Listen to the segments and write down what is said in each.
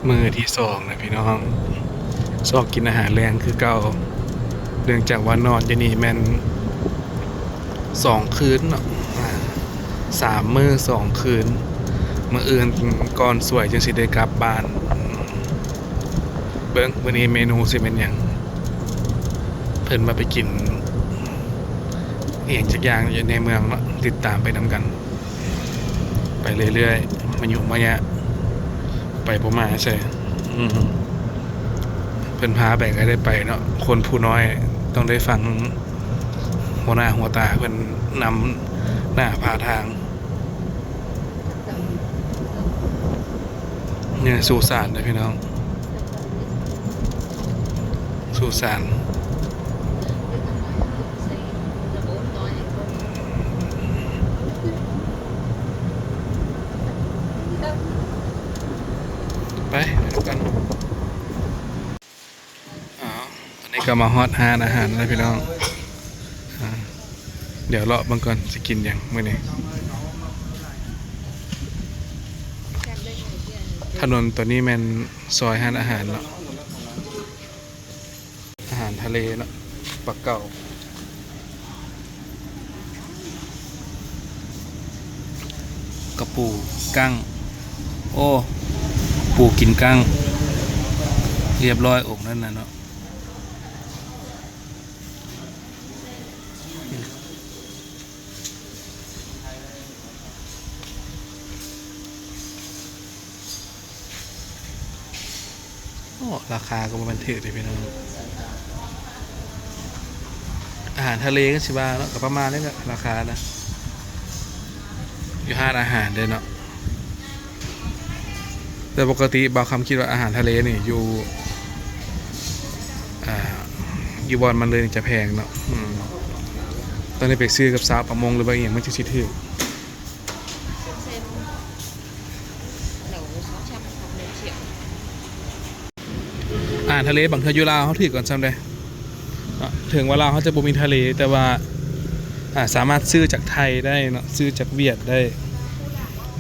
ມື້ທີສອງນະພີ່ນ້ອງ ຊອກກິນອາຫານແລງຄືເກົ່າ ເນື່ອງຈາກວ່ານອນຢູ່ນີ້ແມ່ນສອງຄືນເນາະ ອາ ສາມມື້ສອງຄືນ ມື້ອື່ນກ່ອນສວຍຈຶ່ງຊິໄດ້ກັບບ້ານ. ເບິ່ງມື້ນີ້ເມນູຊິແມ່ນຫຍັງ ເພິ່ນວ່າໄປກິນອີ່ຫຍັງຈັກຢ່າງຢູ່ໃນເມືອງເນາະ ຕິດຕາມໄປນຳກັນ. ໄປເລື້ອຍໆ ມາຍຸມາຍະ ໄປບໍ່ມາໃສ ອືມ ເພິ່ນພາໄປກໍໄດ້ໄປເນາະ ຄົນຜູ້ນ້ອຍຕ້ອງໄດ້ຟັງຫົວໜ້າຫົວຕາເພິ່ນນຳໜ້າພາທາງ. ນີ້ສຸສານເດີພີ່ນ້ອງ ສຸສານ. ໄປນຳກັນ. ອ້າວ ຕອນນີ້ກໍມາຮອດຮ້ານອາຫານແລ້ວພີ່ນ້ອງ ອາ ດຽວເລາະເບິ່ງກ່ອນ ຊິກິນຫຍັງມື້ນີ້. ຖະໜົນຕົວນີ້ແມ່ນຊອຍຮ້ານອາຫານເນາະ ອາຫານທະເລເນາະ ປາເກົາ ກະປູ ກັ້ງ ໂອ້ ປູກິນກັ້ງ ລຽບຮ້ອຍອົງນັ້ນນະເນາະ. ໂອ້ ລາຄາກໍບໍ່ແມ່ນຖືກເດ້ພີ່ນ້ອງ ອາຫານທະເລກໍຊິວ່າເນາະ ກໍປະມານນີ້ແຫຼະລາຄານະ ຢູ່ຮ້ານອາຫານເດ້ເນາະ. ແຕ່ປົກກະຕິບ່າວຄຳຄິດວ່າອາຫານທະເລນີ້ຢູ່ ອ່າ ຢູ່ບ່ອນມັນເລີຍນີ້ຈະແພງເນາະ ອືມ ຕ້ອງໄດ້ໄປຊື້ກັບຊາວປະມົງ ຫຼືວ່າອີ່ຫຍັງມັນຈຶ່ງຊິຖືກ. ອາຫານທະເລບາງເທື່ອຢູ່ລາວເຮົາຖືກກວ່າຊ້ຳເດ້ເນາະ ເຖິງວ່າລາວເຮົາຈະບໍ່ມີທະເລ ແຕ່ວ່າ ອ່າ ສາມາດຊື້ຈາກໄທໄດ້ເນາະ ຊື້ຈາກຫວຽດໄດ້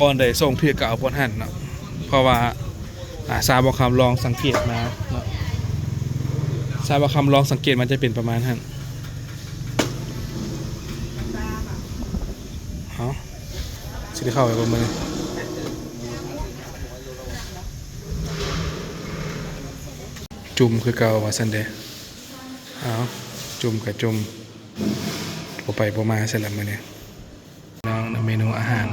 ບ່ອນໃດສົ່ງຖືກກໍເອົາບ່ອນນັ້ນເນາະ ເພາະວ່າ ອ່າ ຊາວບ່າວຄຳລອງສັງເກດມາເນາະ ຊາວບ່າວຄຳລອງສັງເກດມາຈະເປັນປະມານຫັ້ນ. ເອົາ ຊິໄດ້ເຂົ້າໄປບໍ່ມື້ນີ້ ຈຸ່ມຄືເກົ່າວ່າຊັ້ນເດ. ເອົາ ຈຸ່ມກະຈຸ່ມ ບໍ່ໄປບໍ່ມາຊັ້ນລະມື້ນີ້. ນ້ອງ ເມນູອາຫານ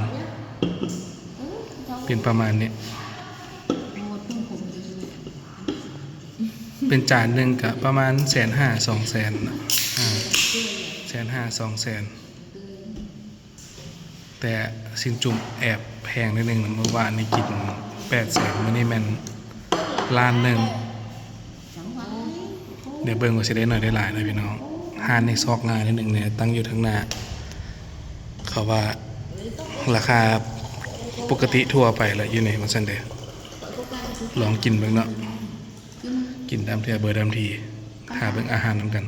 ເປັນປະມານນີ້ ເປັນຈານໜຶ່ງກະປະມານແສນຫ້າ ສອງແສນ ອາ ແສນຫ້າ ສອງແສນ ແຕ່ຊິ້ນຈຸ່ມແອບແພງໜ້ອຍໜຶ່ງ ມື້ວານນີ້ກິນແປດແສນ ມື້ນີ້ແມ່ນລ້ານໜຶ່ງ. ດຽວເບິ່ງວ່າຊິໄດ້ໜ້ອຍໄດ້ຫຼາຍເນາະພີ່ນ້ອງ. ຮ້ານນີ້ຊອກງ່າຍໜ້ອຍໜຶ່ງແດ່ ຕັ້ງຢູ່ທາງໜ້າ ເຂົາວ່າລາຄາປົກກະຕິທົ່ວໄປລະຢູ່ນີ້ ວ່າຊັ້ນເດ. ລອງກິນເບິ່ງເນາະ ກິນຕາມເທື່ອເບີດຳທີ ຖ້າເບິ່ງອາຫານນຳກັນ.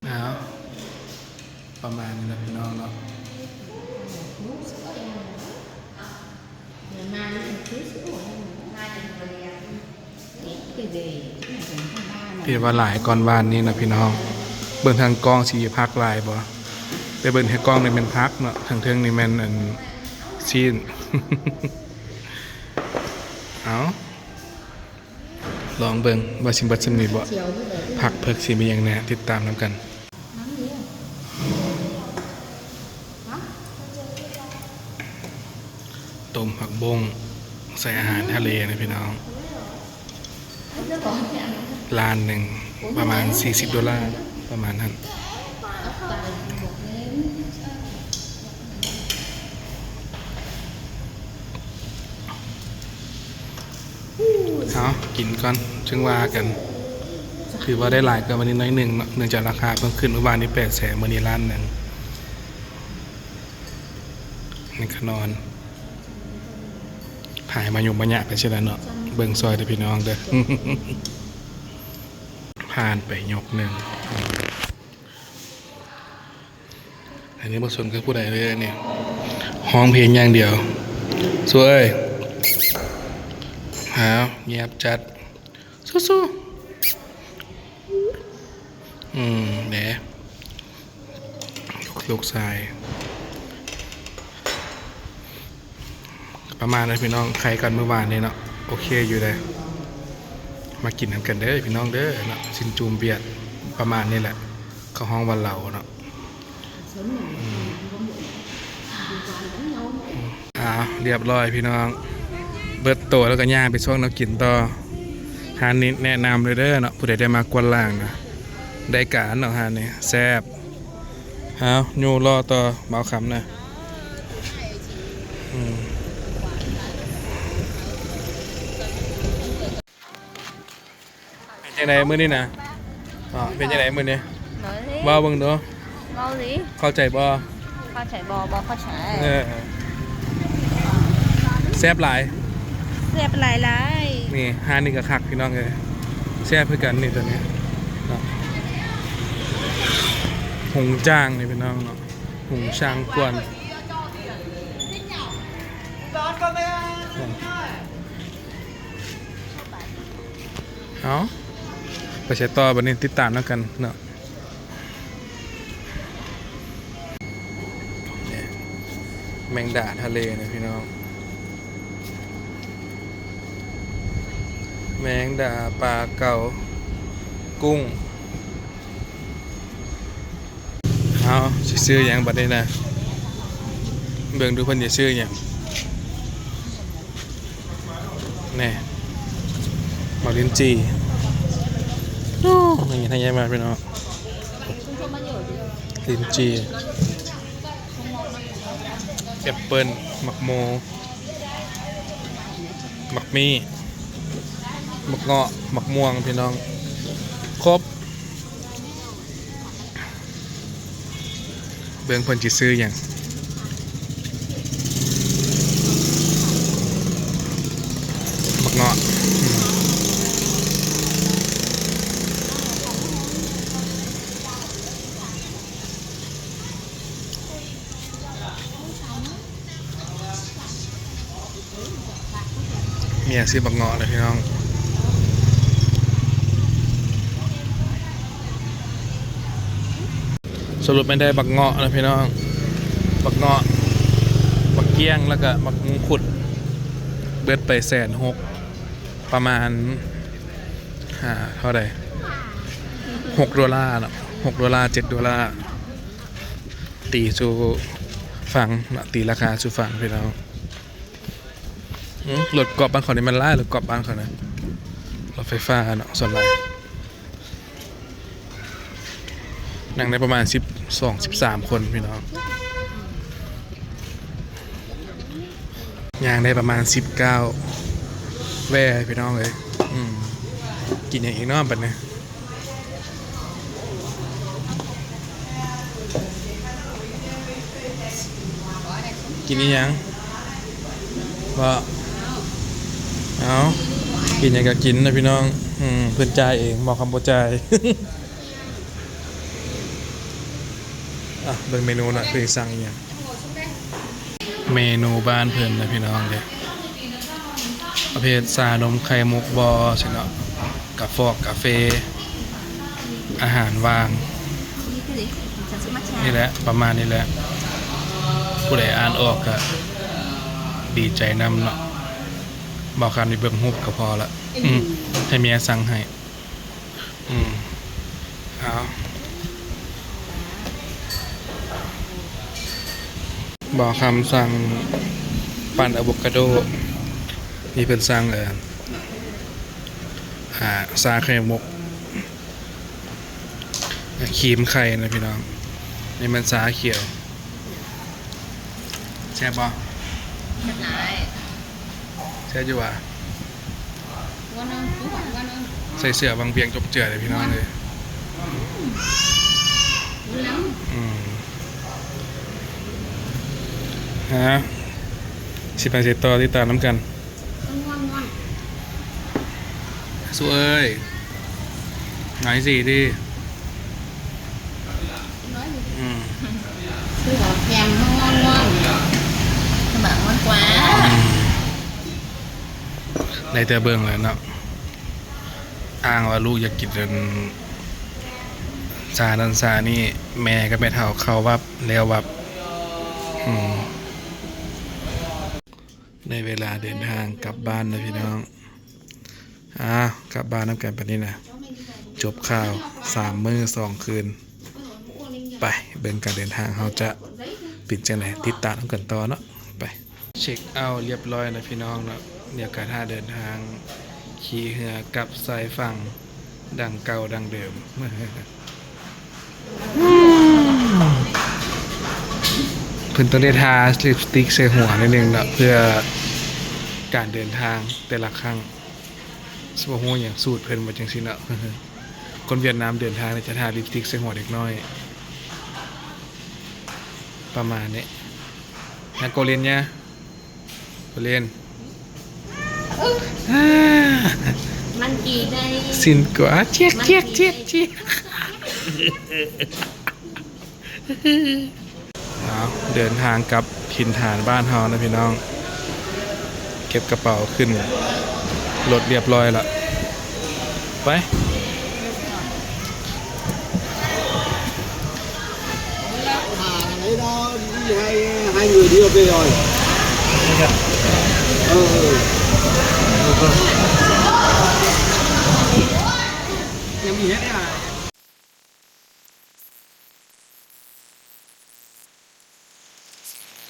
ອ້າວ ປະມານນີ້ລະພີ່ນ້ອງເນາະ. ທີ່ວ່າຫຼາຍກ່ອນວານນີ້ນະພີ່ນ້ອງ. ເບິ່ງທາງກ້ອງຊິຜັກຫຼາຍບໍ່ ແຕ່ເບິ່ງທາງກ້ອງນີ້ແມ່ນຜັກເນາະ ທາງເທິງນີ້ແມ່ນອັນຊີ້ນ. ເອົາ ລອງເບິ່ງວ່າຊິເບິດສ່ຳນີ້ບໍ່ ຜັກເພິກຊິມີຫຍັງແດ່ ຕິດຕາມນຳກັນ. ຕົ້ມຜັກບົ້ງໃສ່ອາຫານທະເລນະພີ່ນ້ອງ. ລ້ານໜຶ່ງປະມານສີ່ສິບໂດລາ ປະມານນັ້ນ. ເອົາ ກິນກ່ອນຈຶ່ງວ່າກັນ. ຖືວ່າໄດ້ຫຼາຍກວ່າມື້ນີ້ໜ້ອຍໜຶ່ງເນາະ ເນື່ອງຈາກລາຄາເພີ່ມຂຶ້ນ ມື້ວານນີ້ແປດແສນ ມື້ນີ້ລ້ານໜຶ່ງ. ນີ້ຂະນອນ ຫາຍມາຍຸມາຍະໄປຊິລະເນາະ. ເບິ່ງຊ່ອຍເດີພີ່ນ້ອງເດີ. ຜ່ານໄປຍົກໜຶ່ງ. ອັນນີ້ບໍ່ສົນກັບຜູ້ໃດເລີຍ ອັນນີ້ຮ້ອງເພງຢ່າງດຽວ. ສວຍ ອ້າວ ງຽບຈັດ ສູ້ໆ ອືມ ແດ່ ລູກຊາຍ ປະມານນັ້ນພີ່ນ້ອງ ໄຄກັນມື້ວານນີ້ເນາະ ໂອເຄຢູ່ເດ້. ມາກິນນຳກັນເດີພີ່ນ້ອງເດີເນາະ ຊີ້ນຈູ້ມວຽດ ປະມານນີ້ແຫຼະ ເຂົາຮ້ອງວ່າເລົາເນາະ. ອືມ ອ່າ ລຽບຮ້ອຍພີ່ນ້ອງ ເບິດໂຕແລ້ວກໍຍ່າງໄປຊອກແນວກິນຕໍ່. ຮ້ານນີ້ແນະນຳເລີຍເດີເນາະ ຜູ້ໃດໄດ້ມາກວນລ້າງນະ ໄດ້ການເນາະ ຮ້ານນີ້ແຊບ. ເອົາ ຢູ່ລໍຕໍ່ບ່າວຄຳນະ. ອືມ ເປັນຈັ່ງໃດມື້ນີ້ນະ? ອໍ ເປັນຈັ່ງໃດມື້ນີ້? ເວົ້າເບິ່ງດູ. ເວົ້າເລີຍ. ເຂົ້າໃຈບໍ່? ເຂົ້າໃຈບໍ່? ບໍ່ເຂົ້າໃຈ. ເອີ ແຊບຫຼາຍ. ແຊບຫຼາຍໆ. ນີ້ຮ້ານນີ້ກໍຄັກພີ່ນ້ອງເອີຍ ແຊບຄືກັນນີ້ ຕົວນີ້ເນາະ ຫົງຈາງນີ້ພີ່ນ້ອງເນາະ ຫົງຊາງກວນ. ເອົາ ໄປໃສຕໍ່ບັດນີ້ ຕິດຕາມນຳກັນເນາະ. ແມງດາທະເລນະພີ່ນ້ອງ ແມງດາ ປາເກົາ ກຸ້ງ. ເອົາ ຊິຊື້ຫຍັງບັດນີ້ນະ ເບິ່ງດູເພິ່ນຊິຊື້ຫຍັງ. ແນ່ ໝາກລິນຈີ່ ໂອ້ ໃຫຍ່ທັງໃຫຍ່ມາກພີ່ນ້ອງ ລິນຈີ່ ແອັບເປິ້ນ ໝາກໂມ ໝາກມີ້ ໝາກເງາະ ໝາກມ່ວງ ພີ່ນ້ອງ ຄົບ. ເບິ່ງເພິ່ນຊິຊື້ຫຍັງ ບັກເງາະ ອືມ ເມຍຊື້ບັກເງາະແລ້ວພີ່ນ້ອງ ສະຫຼຸບແມ່ນໄດ້ບັກເງາະແລ້ວພີ່ນ້ອງ ບັກເງາະ ບັກກ້ຽງ ແລ້ວກະບັກມຸງຄຸດ ເບິດໄປແສນຫົກ ປະມານ ຫາ ເທົ່າໃດ ຫົກໂດລາເນາະ ຫົກໂດລາ ເຈັດໂດລາ ຕີສູ່ຟັງເນາະ ຕີລາຄາສູ່ຟັງພີ່ນ້ອງ. ອືມ ລົດກອບບ້ານເຂົານີ້ມັນຫຼາຍ ລົດກອບບ້ານເຂົານະ ລົດໄຟຟ້າເນາະ ສ່ວນຫຼາຍ ນັ່ງໄດ້ປະມານສິບສອງ ສິບສາມຄົນພີ່ນ້ອງ ຍ່າງໄດ້ປະມານສິບກ້າວ ແວ່ພີ່ນ້ອງເອີຍ ອືມ ກິນຫຍັງອີກເນາະບັດນີ້? ກິນອີ່ຫຍັງ? ບໍ່ ເອົາ ກິນຫຍັງກໍກິນນະພີ່ນ້ອງ ອືມ ເພິ່ນຈ່າຍເອງ ໝໍຄຳບໍ່ຈ່າຍ ອ່ະ ເບິ່ງເມນູໜ້ອຍ ເພິ່ນສັ່ງອີ່ຫຍັງ? ເມນູບ້ານເພິ່ນນະພີ່ນ້ອງເດີ ປະເພດຊານົມໄຂ່ມຸກບໍຊີ້ເນາະ ກາຟອກກາເຟ ອາຫານຫວານ ນີ້ແຫຼະ ປະມານນີ້ແຫຼະ ຜູ້ໃດອ່ານອອກກະດີໃຈນຳເນາະ ບໍ່ຄຳນີ້ເບິ່ງຮູບກະພໍລະ ອືມ ໃຫ້ເມຍສັ່ງໃຫ້. ອືມ ເອົາ ບ່າວຄຳສັ່ງປັ່ນອາໂວຄາໂດ ນີ້ເພິ່ນສັ່ງ ເອີ ອ່າ ຊາໄຂ່ມຸກ ຄຣີມໄຂ່ນະພີ່ນ້ອງ ນີ້ມັນຊາຂຽວ ແຊບບໍ່? ແຊບຫຼາຍ. ແຊບຢູ່ຫວາ? ຫົວໜຶ່ງ ໃສ່ເສື້ອວັງວຽງຈົບເຈືອເລີຍພີ່ນ້ອງເອີຍ ອືມ ຮະ ຊິໄປໃສຕໍ່ ຕິດຕາມນຳກັນ ສູ້ເອີຍ ໜ້ອຍຊິຕິ ອືມ ຄືວ່າແພງ ມ່ວນໆ ຄືວ່າມ່ວນກວ່າ ອືມ. ໄດ້ແຕ່ເບິ່ງແລ້ວເນາະ ອ້າງວ່າລູກຢາກກິນອັນຊານັ້ນຊານີ້ ແມ່ກັບແມ່ເຖົ້າເຂົ້າວັບແລ້ວວັບ. ອືມ ໃນເວລາເດີນທາງກັບບ້ານນະພີ່ນ້ອງ. ອ້າວ ກັບບ້ານນຳກັນບັດນີ້ນະ ຈົບຂ່າວສາມມື້ສອງຄືນ. ໄປເບິ່ງການເດີນທາງເຮົາຈະເປັນຈັ່ງໃດ ຕິດຕາມນຳກັນຕໍ່ເນາະ. ໄປ ເຊັກເອົາລຽບຮ້ອຍນະພີ່ນ້ອງເນາະ. ດຽວກະຖ້າເດີນທາງ ຂີ່ເຮືອກັບຊາຍຝັ່ງ ດັ່ງເກົ່າດັ່ງເດີມ. ເພິ່ນຕ້ອງໄດ້ທາລິບສະຕິກໃສ່ຫົວໜ້ອຍໜຶ່ງເນາະ ເພື່ອການເດີນທາງແຕ່ລະຄັ້ງ. ຊິບໍ່ຮູ້ຫຍັງ ສູດເພິ່ນວ່າຈັ່ງຊີ້ເນາະ. ຄົນຫວຽດນາມເດີນທາງນີ້ຈະທາລິບສະຕິກໃສ່ຫົວເດັກນ້ອຍ ປະມານນີ້. ນາໂກລິນຍາ ໂກລິນ ມັນດີໄດ໋ ຊິນກວ່າ ຈຽກ ມັນດີໄດ໋ ຈຽກ ຈຽກ. ເອົາ ເດີນທາງກັບຖິ່ນຖານບ້ານເຮົານະພີ່ນ້ອງ. ເກັບກະເປົາຂຶ້ນລົດລຽບຮ້ອຍລະ ໄປ.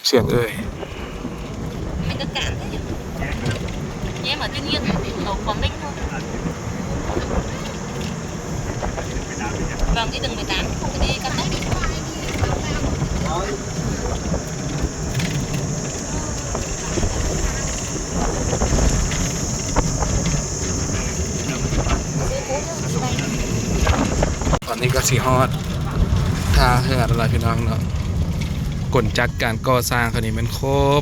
ສຽງເອີຍ ຕອນນີ້ກໍຊິຮອດທ່າເຮືອແລ້ວລະພີ່ນ້ອງເນາະ. ກົນຈັກການກໍ່ສ້າງເຂົານີ້ແມ່ນຄົບ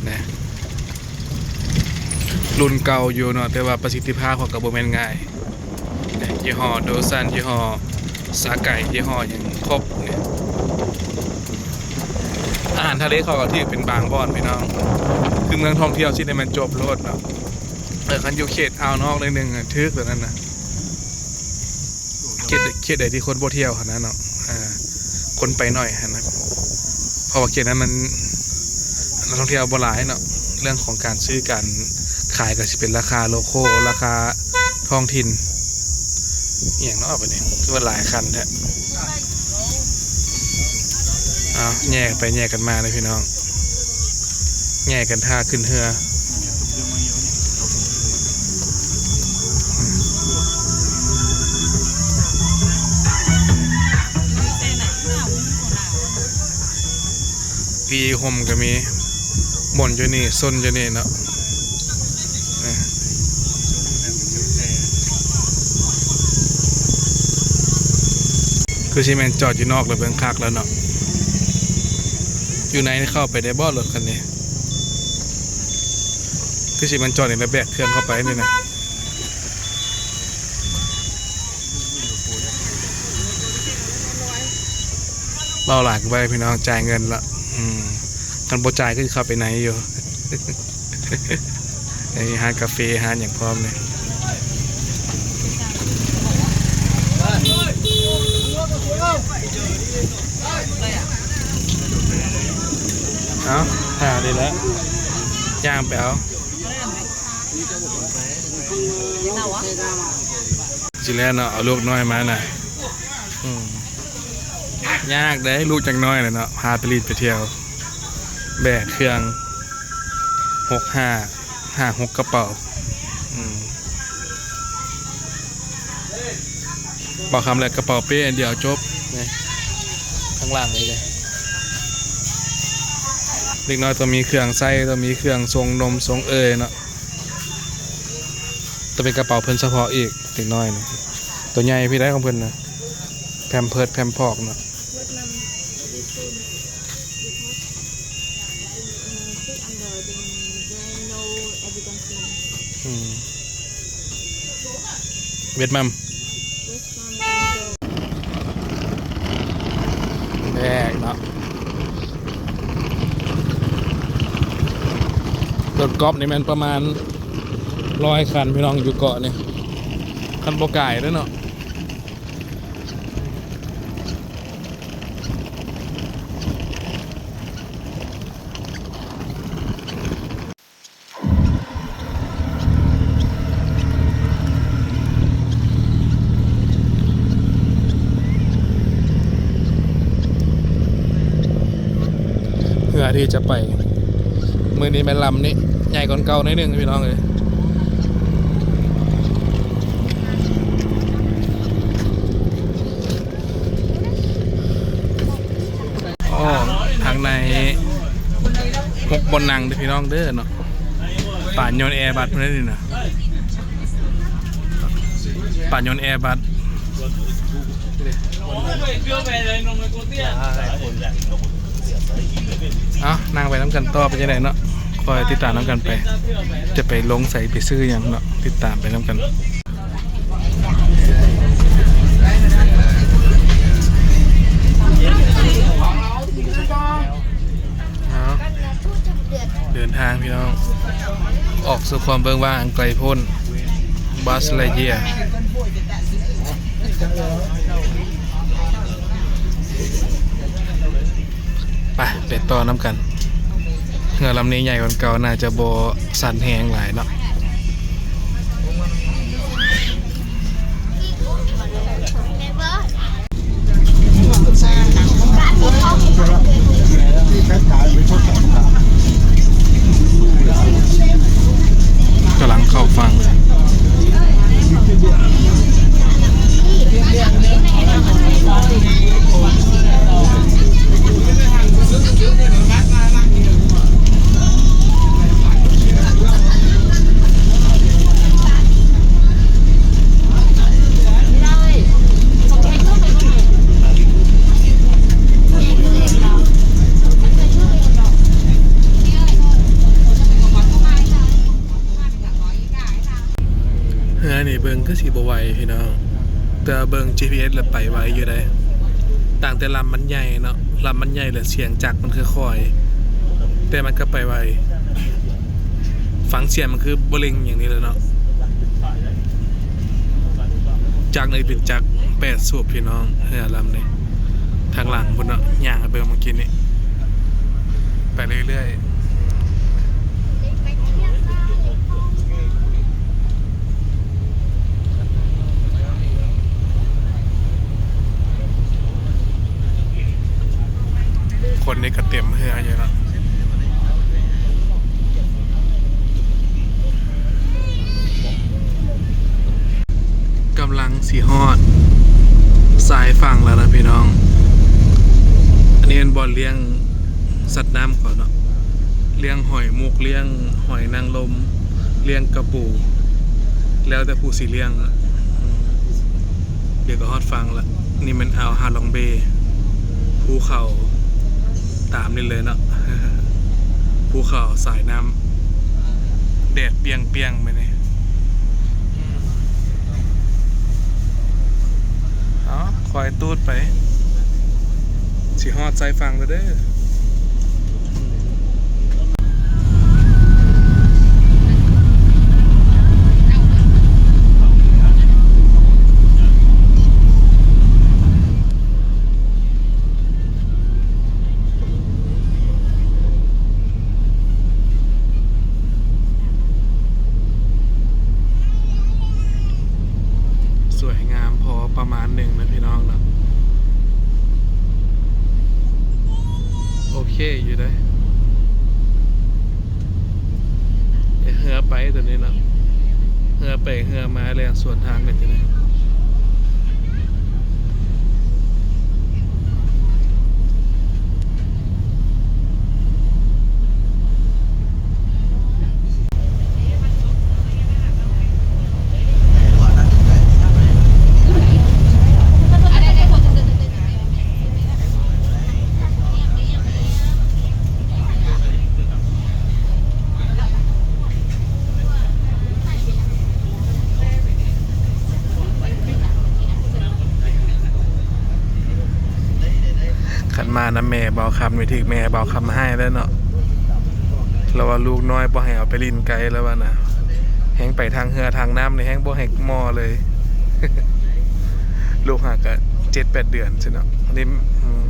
ນະ ລຸ້ນເກົ່າຢູ່ເນາະ ແຕ່ວ່າປະສິດທິພາບເຂົາກໍບໍ່ແມ່ນງ່າຍ. ຍີ່ຫໍ້ໂດຊັນ ຍີ່ຫໍ້ສາໄກ ຍີ່ຫໍ້ຫຍັງຄົບນີ້. ອາຫານທະເລເຂົາກໍຖືກເປັນບາງບ່ອນພີ່ນ້ອງ ຄືເມືອງທ່ອງທ່ຽວຊີ້ນີ້ແມ່ນຈົບໂລດເນາະ. ເອີ ຄັນຢູ່ເຂດອ່າວນອກໜ້ອຍໜຶ່ງ ຖືກແບບນັ້ນນະ ເຂດ ເຂດໃດທີ່ຄົນບໍ່ທ່ຽວຫັ້ນນະເນາະ ອ່າ ຄົນໄປໜ້ອຍຫັ້ນນະ ເພາະວ່າເຂດນັ້ນມັນນັກທ່ອງທ່ຽວບໍ່ຫຼາຍເນາະ. ເລື່ອງຂອງການຊື້ການຂາຍກໍຊິເປັນລາຄາໂລໂຄ ລາຄາທ້ອງຖິ່ນ ອີ່ຫຍັງເນາະ ບາດນີ້ຄືວ່າຫຼາຍຄັນແທ້. ອ້າວ ແຍ່ກັນໄປແຍ່ກັນມາເດີພີ່ນ້ອງ ແຍ່ກັນຖ້າຂຶ້ນເຮືອ. ຜີຫົ່ມກໍມີ ບ່ອນຢູ່ນີ້ ໂຊນຢູ່ນີ້ເນາະ. ຄືຊິແມ່ນຈອດຢູ່ນອກແລ້ວເບິ່ງຄັກແລ້ວເນາະ. ຢູ່ໃນເຂົ້າໄປໄດ້ບໍ່ ລົດຄັນນີ້? ຄືຊິແມ່ນຈອດນີ້ແລ້ວແບກເຄື່ອງເຂົ້າໄປນີ້ນະ. ເວົ້າຫຼາຍກໍບໍ່ໄດ້ພີ່ນ້ອງ ຈ່າຍເງິນລະ. ອືມ ຄັນບໍ່ຈ່າຍກໍຊິເຂົ້າໄປໃນຢູ່. ມີຮ້ານກາເຟ ຮ້ານຫຍັງພ້ອມນີ້. ເອົ້າ ຫານີ້ແຫຼະ ຍ່າງໄປເອົາ. ຊິແລ່ນເນາະ ເອົາລູກນ້ອຍມານະ. ອືມ ຍາກເດ້ ລູກຍັງນ້ອຍແຫຼະເນາະ ພາໄປຫຼິ້ນໄປທ່ຽວ ແບກເຄື່ອງຫົກຫ້າ ຫ້າຫົກກະເປົາ. ອືມ ເປົາຄຳແລະກະເປົາເປ້ອັນດຽວຈົບ ນີ້ ຂ້າງຫຼັງນີ້ເດ້. ເດັກນ້ອຍຕ້ອງມີເຄື່ອງໃຊ້ ຕ້ອງມີເຄື່ອງຊົງນົມຊົງເອີຍເນາະ. ຕ້ອງເປັນກະເປົາເພິ່ນສະເພາະອີກ ເດັກນ້ອຍນີ້ ໂຕໃຫຍ່ພີ້ໄດ໋ຂອງເພິ່ນນະ ແພມເພີດ ແພມພອກເນາະ. Put under the, the no evidence in. ອືມ ເວດນາມ West Nam. ແບກເນາະ. ລົດກອບນີ້ແມ່ນປະມານຮ້ອຍຄັນພີ່ນ້ອງ ຢູ່ເກາະນີ້ ຄັນບໍ່ກາຍເດ້ເນາະ. ເຮືອທີ່ຈະໄປມື້ນີ້ແມ່ນລຳນີ້ ໃຫຍ່ກວ່າເກົ່າໜ້ອຍໜຶ່ງພີ່ນ້ອງເອີຍ. ອໍ ທາງໃນຫົກບ່ອນນັ່ງເດີພີ່ນ້ອງເດີເນາະ. ປານຍົນແອບັດພຸ້ນເດ້ນີ້ນະ ປານຍົນແອບັດ. ເອົາ ນັ່ງໄປນຳກັນຕໍ່ ເປັນຈັ່ງໃດເນາະ ຄອຍຕິດຕາມນຳກັນໄປ ຈະໄປລົງໃສ ໄປຊື້ຫຍັງເນາະ ຕິດຕາມໄປນຳກັນ. ເອົາ ເດີນທາງພີ່ນ້ອງ ອອກສູ່ຄວາມເບິ່ງວ່າງໄກໂພ້ນ Buzz Lightyear. ໄປ ໄປຕໍ່ນຳກັນ. ເຮືອລຳນີ້ໃຫຍ່ກວ່າເກົ່າ ໜ້າຈະບໍ່ສັ່ນແຮງຫຼາຍເນາະ. ກຳລັງເຂົ້າຝັ່ງ. ເຮືອນີ້ເບິ່ງຄືຊິບໍ່ໄວພີ່ນ້ອງ ແຕ່ວ່າເບິ່ງຈີພີເອັສແລ້ວໄປໄວຢູ່ເດ້. ຕ່າງແຕ່ລຳມັນໃຫຍ່ເນາະ ລຳມັນໃຫຍ່ແລ້ວສຽງຈັກມັນຄືຄ່ອຍ ແຕ່ມັນກໍໄປໄວ. ຟັງສຽງມັນຄືບໍ່ເລັ່ງຫຍັງນີ້ແຫຼະເນາະ. ຈັກນີ້ເປັນຈັກແປດສູບພີ່ນ້ອງ ເຮືອລຳນີ້. ທາງຫຼັງພຸ້ນເນາະ ຍ່າງໄປເບິ່ງເມື່ອກີ້ນີ້ ໄປເລື້ອຍໆ. ຄົນນີ້ກໍເຕັມເຮືອຢູ່ເນາະ. ກຳລັງຊິຮອດຊາຍຝັ່ງແລ້ວນະພີ່ນ້ອງ. ອັນນີ້ແມ່ນບ່ອນລ້ຽງສັດນ້ຳເຂົາເນາະ ລ້ຽງຫອຍມຸກ ລ້ຽງຫອຍນາງລົມ ລ້ຽງກະປູ ແລ້ວແຕ່ຜູ້ຊິລ້ຽງ. ດຽວກໍຮອດຝັ່ງລະ. ນີ້ແມ່ນອ່າວຮາລອງເບ ພູເຂົາຕາມນີ້ເລີຍເນາະ ພູເຂົາສາຍນ້ຳ ແດດປ່ຽງໆ ມື້ນີ້. ເອົາ ຄອຍຕູດໄປ ຊິຮອດຊາຍຝັ່ງແລ້ວເດີ. ສວຍງາມພໍປະມານໜຶ່ງນະພີ່ນ້ອງເນາະ. ໂອເຄຢູ່ເດ້ ເຮືອໄປຕົວນີ້ເນາະ ເຮືອໄປເຮືອມາແລ່ນສວນທາງກັນຢູ່ເດ້. ຄັນມານຳແມ່ບ່າວຄຳນີ້ ຖືກແມ່ບ່າວຄຳຮ້າຍແລ້ວເນາະ. ລາວວ່າລູກນ້ອຍບໍ່ໃຫ້ເອົາໄປຫຼິ້ນໄກ ລາວວ່ານະ. ແຮ່ງໄປທາງເຮືອທາງນ້ຳນີ້ແຮ່ງບໍ່ໃຫ້ເໝາະເລີຍ. ລູກຫາກະເຈັດແປດເດືອນຊີ້ເນາະ. ນີ້ ອືມ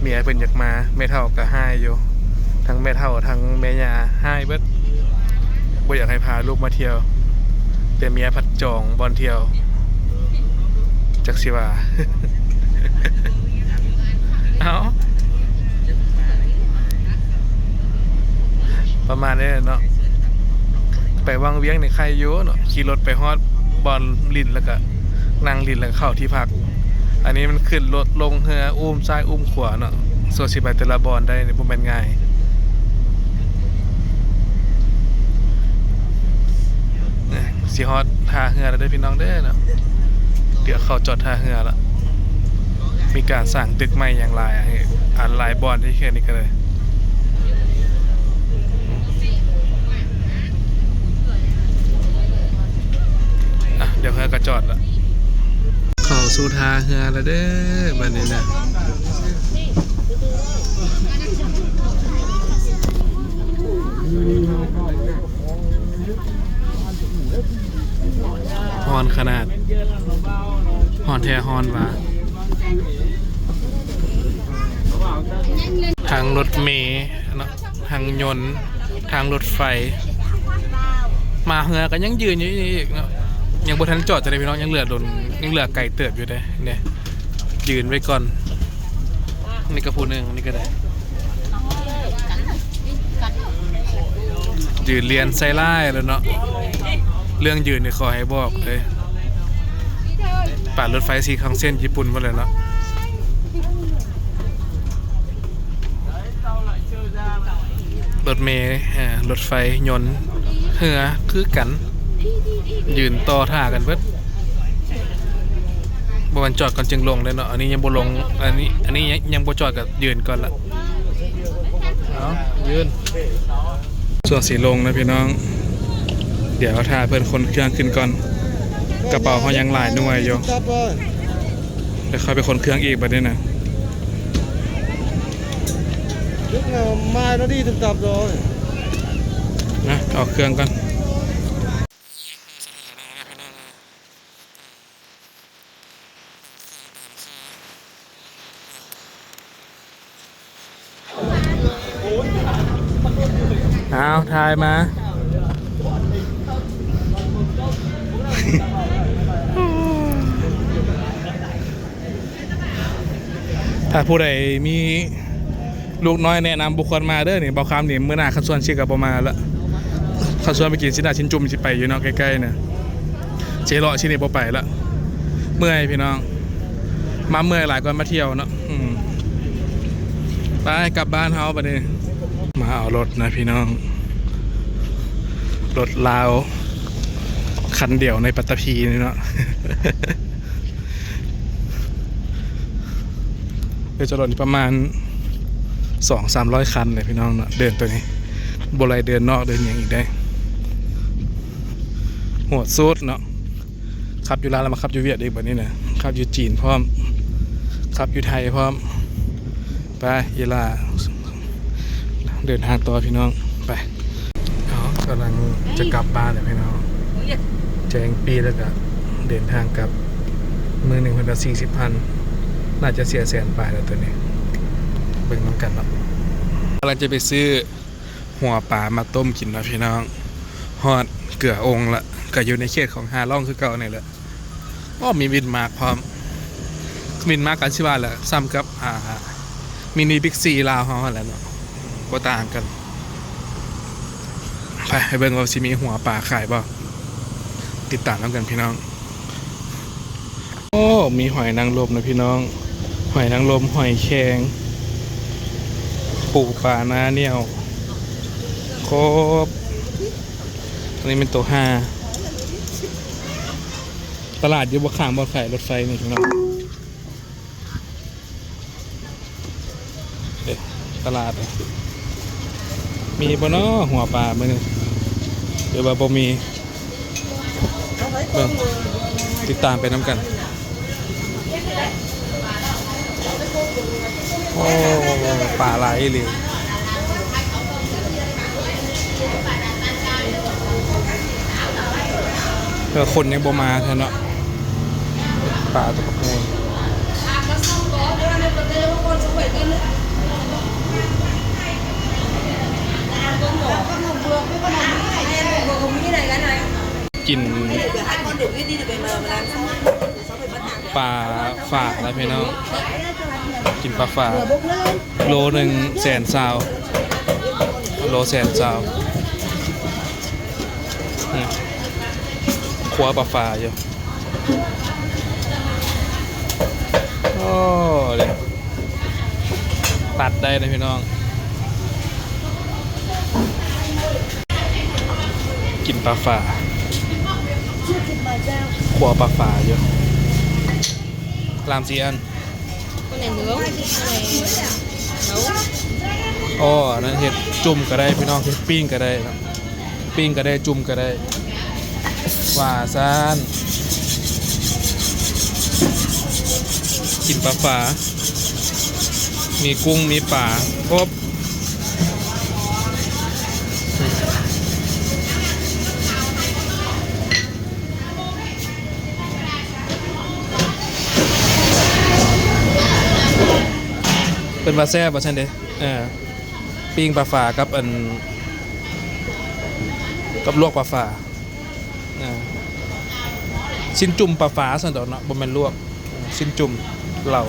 ເມຍເພິ່ນຢາກມາ ແມ່ເຖົ້າກະຮ້າຍຢູ່. ທັງແມ່ເຖົ້າທັງແມ່ຍ່າຮ້າຍເບິດ ບໍ່ຢາກໃຫ້ພາລູກມາທ່ຽວ ແຕ່ເມຍພັດຈອງບ່ອນທ່ຽວ ຈັກຊິວ່າ. ເອົ້າ ປະມານນີ້ແຫຼະເນາະ. ໄປວັງວຽງນີ້ໄຄຢູ່ເນາະ ຂີ່ລົດໄປຮອດບ່ອນຫຼິ້ນ ແລ້ວກະນັ່ງຫຼິ້ນ ແລ້ວກະເຂົ້າທີ່ພັກ. ອັນນີ້ມັນຂຶ້ນລົດລົງເຮືອ ອຸ້ມຊ້າຍອຸ້ມຂວາເນາະ. ສ່ວນຊິໄປແຕ່ລະບ່ອນໄດ້ນີ້ບໍ່ແມ່ນງ່າຍ. ຊິຮອດທ່າເຮືອແລ້ວເດີພີ່ນ້ອງເດີເນາະ. ດຽວເຂົ້າຈອດທ່າເຮືອລະ. ມີການສ້າງຕຶກໃໝ່ຫຍັງຫຼາຍ ອັນຫຼາຍບ່ອນທີ່ເຂດນີ້ກະເລີຍ. ອ່ະ ດຽວເຮືອກະຈອດລະ. ເຂົ້າສູ່ທ່າເຮືອລະເດີບາດນີ້ນະ. ຮ້ອນຂະໜາດ ຮ້ອນແທ້ຮ້ອນວ່າ. ທັງລົດເມເນາະ ທັງຍົນ ທັງລົດໄຟ. ມາເຮືອກະຍັງຢືນຢູ່ອີກເນາະ. ຍັງບໍ່ທັນຈອດເທື່ອເດພີ່ນ້ອງ ຍັງເຫຼືອດົນ ຍັງເຫຼືອໄກເຕີບຢູ່ເດ. ນີ້ ຢືນໄວ້ກ່ອນ. ນີ້ກະຜູ້ໜຶ່ງ ນີ້ກະໄດ້ ຢືນລຽນໃສ່ຫຼາຍແລ້ວເນາະ. ເລື່ອງຢືນນີ້ຂໍໃຫ້ບອກເລີຍ ປານລົດໄຟຊີຄັງເຊັນຍີ່ປຸ່ນໝົດແລ້ວເນາະ. ລົດເມ ເອີ ລົດໄຟ ຍົນ ເຮືອ ຄືກັນ ຢືນຕໍ່ຖ້າກັນເບິດ. ບໍ່ແມ່ນຈອດກ່ອນຈຶ່ງລົງເດ້ເນາະ. ອັນນີ້ຍັງບໍ່ລົງ ອັນນີ້ ອັນນີ້ຍັງ ຍັງບໍ່ຈອດກະຢືນກ່ອນລະ. ເອົາ ຢືນ. ຊ່ວງຊິລົງນະພີ່ນ້ອງ ດຽວຖ້າເພິ່ນຂົນເຄື່ອງຂຶ້ນກ່ອນ. ກະເປົາເຮົາຍັງຫຼາຍໜ່ວຍຢູ່ ດຽວຄ່ອຍໄປຂົນເຄື່ອງອີກບາດນີ້ນະ. ນະ ອອກເຄື່ອງກ່ອນ. ອ້າວ ຖ່າຍມາ. ຖ້າຜູ້ໃດມີລູກນ້ອຍແນະນຳບໍ່ຄວນມາເດີນີ້. ເບົາຄຳນີ້ມື້ໜ້າຄັນຊວນຊິກະບໍ່ມາລະ. ຄັນຊວນໄປກິນຊີ້ນໜ້າຊີ້ນຈຸ່ມຊິໄປຢູ່ເນາະ ໃກ້ໆນະ. ຊິເລາະຊີ້ນນີ້ບໍ່ໄປລະ ເມື່ອຍພີ່ນ້ອງ. ມາເມື່ອຍຫຼາຍກວ່າມາທ່ຽວເນາະ. ອືມ ໄປກັບບ້ານເຮົາບາດນີ້. ມາເອົາລົດນະພີ່ນ້ອງ ລົດລາວຄັນດຽວໃນປັດຕະພີນີ້ເນາະ. ເດີນຈະລົດນີ້ປະມານສອງສາມຮ້ອຍຄັນເລີຍພີ່ນ້ອງເນາະ. ເດີນໂຕນີ້ບໍ່ໄດ້ເດີນນອກເດີນຫຍັງອີກເດ້. ໂຫດສຸດເນາະ. ຂັບຢູ່ລາວແລ້ວມາຂັບຢູ່ຫວຽດອີກບາດນີ້ນະ. ຂັບຢູ່ຈີນພ້ອມ ຂັບຢູ່ໄທພ້ອມ. ໄປ ອີ່ຫຼ້າ ເດີນທາງຕໍ່ພີ່ນ້ອງ ໄປ. ເອົາ ກຳລັງຈະກັບບ້ານແລ້ວພີ່ນ້ອງ. ແຈ້ງປີ້ແລ້ວກະເດີນທາງກັບ. ມື້ໜຶ່ງເພິ່ນວ່າສີ່ສິບພັນ ໜ້າຈະເສຍແສນປາຍແລ້ວໂຕນີ້. ເບິ່ງນຳກັນເນາະ. ກຳລັງຈະໄປຊື້ຫົວປາມາຕົ້ມກິນເນາະພີ່ນ້ອງ. ຮອດເກືອອົງລະ ກະຢູ່ໃນເຂດຂອງຮາລ້ອງຄືເກົ່ານີ້ແຫຼະ. ໂອ້ ມີວິນມາກພ້ອມ. ວິນມາກກະຊິວ່າແຫຼະ ສ່ຳກັບ ອ່າ ມິນິບິກຊີລາວເຮົາຫັ້ນແຫຼະເນາະ ບໍ່ຕ່າງກັນ. ໄປ ໄປເບິ່ງວ່າຊິມີຫົວປາຂາຍບໍ່ ຕິດຕາມນຳກັນພີ່ນ້ອງ. ໂອ້ ມີຫອຍນາງລົມນະພີ່ນ້ອງ ຫອຍນາງລົມ ຫອຍແຄງ ປູປາໜ້າໜຽວ ຄົບ. ອັນນີ້ແມ່ນໂຕຫ້າ. ຕະຫຼາດຢູ່ບໍ່ຂ້າງບ່ອນຂາຍລົດໄຟນີ້ພີ່ນ້ອງ. ເດ້ ຕະຫຼາດ ມີບໍ່ນໍຫົວປາມື້ນີ້ ຫຼືວ່າບໍ່ມີ? ເບິ່ງ ຕິດຕາມໄປນຳກັນ. ໂອ້ ປາຫຼາຍອີ່ຫຼີ. ແຕ່ວ່າຄົນຍັງບໍ່ມາແທ້ເນາະ. ປາຕົວບັກໃຫຍ່ ກິນ ປາຝາແລ້ວພີ່ນ້ອອງ ກິນປາຝາ ໂລໜຶ່ງແສນຊາວ ໂລແສນຊາວ ຄົວປາຝາຢູ່. ໂອ້ ເດ້ ຕັດໄດ້ນະພີ່ນ້ອງ. ກິນປາຝາ ຄົວປາຝາຢູ່ ສາມສີ່ອັນ. ອໍ ອັນນັ້ນເຮັດຈຸ່ມກໍໄດ້ພີ່ນ້ອງ ເຮັດປີ້ງກໍໄດ້ເນາະ ປີ້ງກໍໄດ້ ຈຸ່ມກໍໄດ້ ວ່າຊັ້ນ. ກິນປາຝາ ມີກຸ້ງມີປາຄົບ. ເພິ່ນວ່າແຊບວ່າຊັ້ນເດ້. ເອີ ປີ້ງປາຝາກັບອັນ ກັບລວກປາຝາ. ອ່າ ຊີ້ນຈຸ່ມປາຝາຊັ້ນດອກເນາະ ບໍ່ແມ່ນລວກ ຊີ້ນຈຸ່ມເລົາ.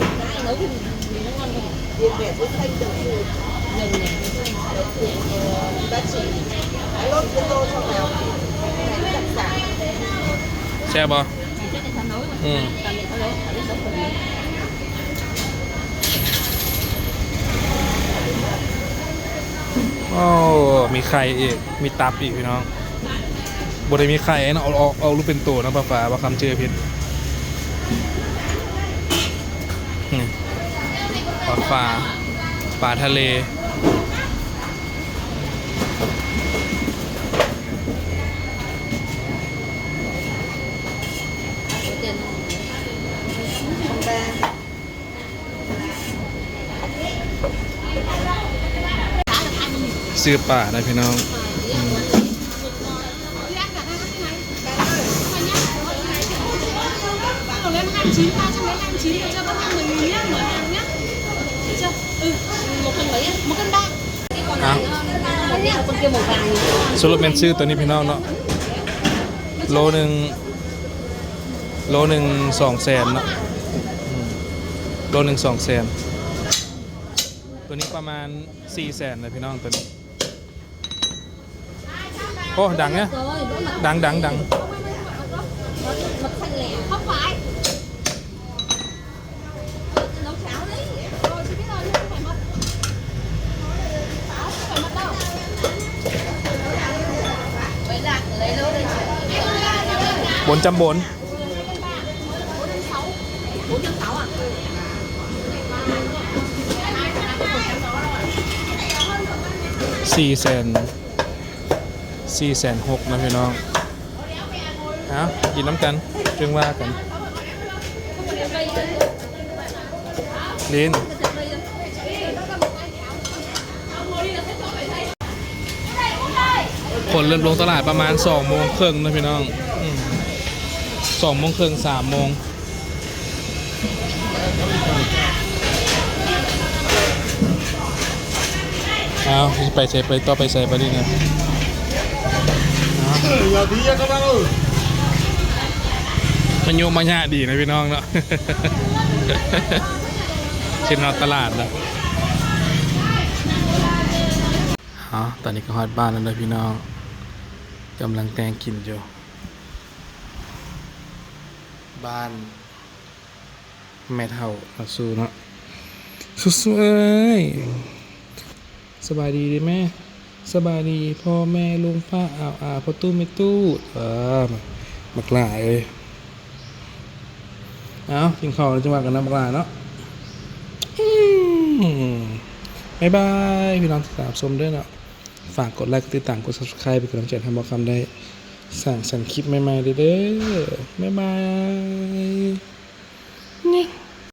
ແຊບບໍ່? ອືມ. ໂອ້ ມີໄຂ່ອີກ ມີຕັບອີກພີ່ນ້ອງ. ບໍ່ໄດ້ມີໄຂ່ເນາະ ເອົາອອກ ເອົາລູກເປັນໂຕນຳປາຝາ ບໍ່ຄຳເຈື່ອຜິດ. ນີ້ ປາຝາ ປາທະເລ. ຊື້ປານະພີ່ນ້ອງ. ເອົ້າ ສະຫຼຸບແມ່ນຊື້ໂຕນີ້ພີ່ນ້ອງເນາະ ໂລໜຶ່ງ ໂລໜຶ່ງສອງແສນເນາະ. ອືມ ໂລໜຶ່ງສອງແສນ ໂຕນີ້ປະມານສີ່ແສນນະພີ່ນ້ອງ ໂຕນີ້. ໂອ້ ດັງນະ ດັງ ດັງ ດັງ. ບົນຈຳບົນ ສີ່ແສນ ສີ່ແສນຫົກນະພີ່ນ້ອງ. ເອົ້າ ກິນນຳກັນ ຈຶ່ງວ່າກັນ ລີນ. ຄົນເລີ່ມລົງຕະຫຼາດປະມານສອງໂມງເຄິ່ງນະພີ່ນ້ອງ. ອືມ ສອງໂມງເຄິ່ງ ສາມໂມງ. ເອົ້າ ຊິໄປໃສ ໄປຕໍ່ໄປໃສບາດນີ້ນະ. ເອົ້າ ມາຍຸມາຍະດີນະພີ່ນ້ອງເນາະ ຊິມາຕະຫຼາດນະ. ເອົ້າ ຕອນນີ້ກໍຮອດບ້ານແລ້ວເດີພີ່ນ້ອງ ກຳລັງແຕ່ງກິນຢູ່ ບ້ານແມ່ເຖົ້ານາຊູເນາະ. ຊູໆເອີຍ ສະບາຍດີເດີແມ່. ສະບາຍດີພໍ່ແມ່ລຸງປ້າອາວອາ ພໍ່ຕູ້ແມ່ຕູ້. ເອີ ບັກຫຼ້າເອີຍ. ເອົ້າ ກິນເຂົ້າແລ້ວຈຶ່ງວ່າກັນນະບັກຫຼ້າເນາະ. ອືມ ບາຍບາຍ ພີ່ນ້ອງທີ່ຕາມຊົມເດີເນາະ. ຝາກກົດໄລ ກົດຕິດຕາມ ກົດ Subscribe ເປັນກຳລັງໃຈໃຫ້ບ່າວຄຳໄດ້ສ້າງສັນຄລິບໃໝ່ໆເດີ. ບາຍບາຍ.